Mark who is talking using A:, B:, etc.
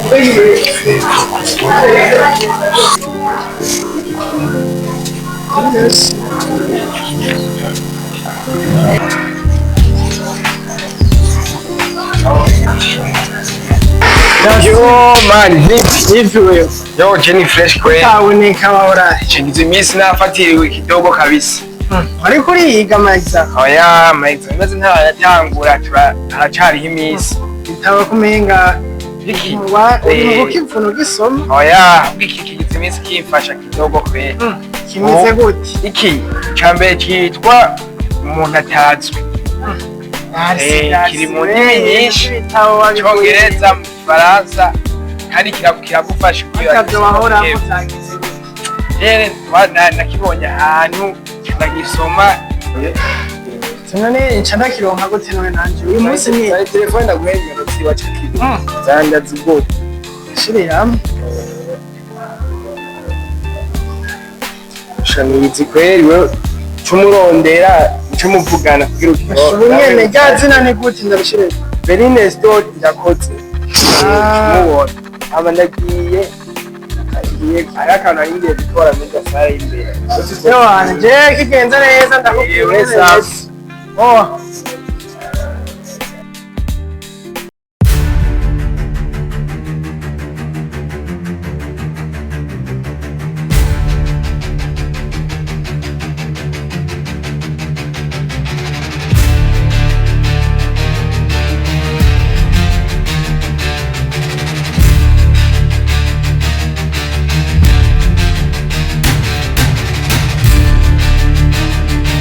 A: Yo man, vipi?
B: Hivi wewe
A: Yo, Jenny fresh kweli.
B: kaboneka wahora
A: Chengize iminsi nafatiriwe kidogo kabisa.
B: Ariko uriga amaza
A: Oya, mayizo imeze ntarayatangura haracariho iminsi.
B: Bitaba kumenga
A: Iki?
B: Wa ukivuna ugisoma.
A: Oya, iki kigize iminsi kimfasha kidogo kweli.
B: Kimeze gute?
A: Iki cambere cyitwa umuntu atazwi. Kiri mu ndimi nyinshi. Icongereza, mu Gifaransa, kandi kiragufasha
B: Atavyo wahora utagize gute?
A: Rero nakibonye ahantu ndagisoma.
B: None nca ndakironka gute none nanje uyu munsi ni
A: Zari telefone ndaguha nimero ziwa cakiri. Zandazigota.
B: Shiriramwe.
A: Shamizi kweli wewe cumurondera cumuvugana kugira ukiro.
B: Ubu nyene rya zina ni gute ndabishirira?
A: Berine store irakoze.
B: Ah.
A: Cumubona. Aba ndagiye ngiye ari akantu nari ngiye gutora muri gasare imbere.
B: Yohana je kigenza neza ndakubwira.
A: Yewe safi.
B: Oh.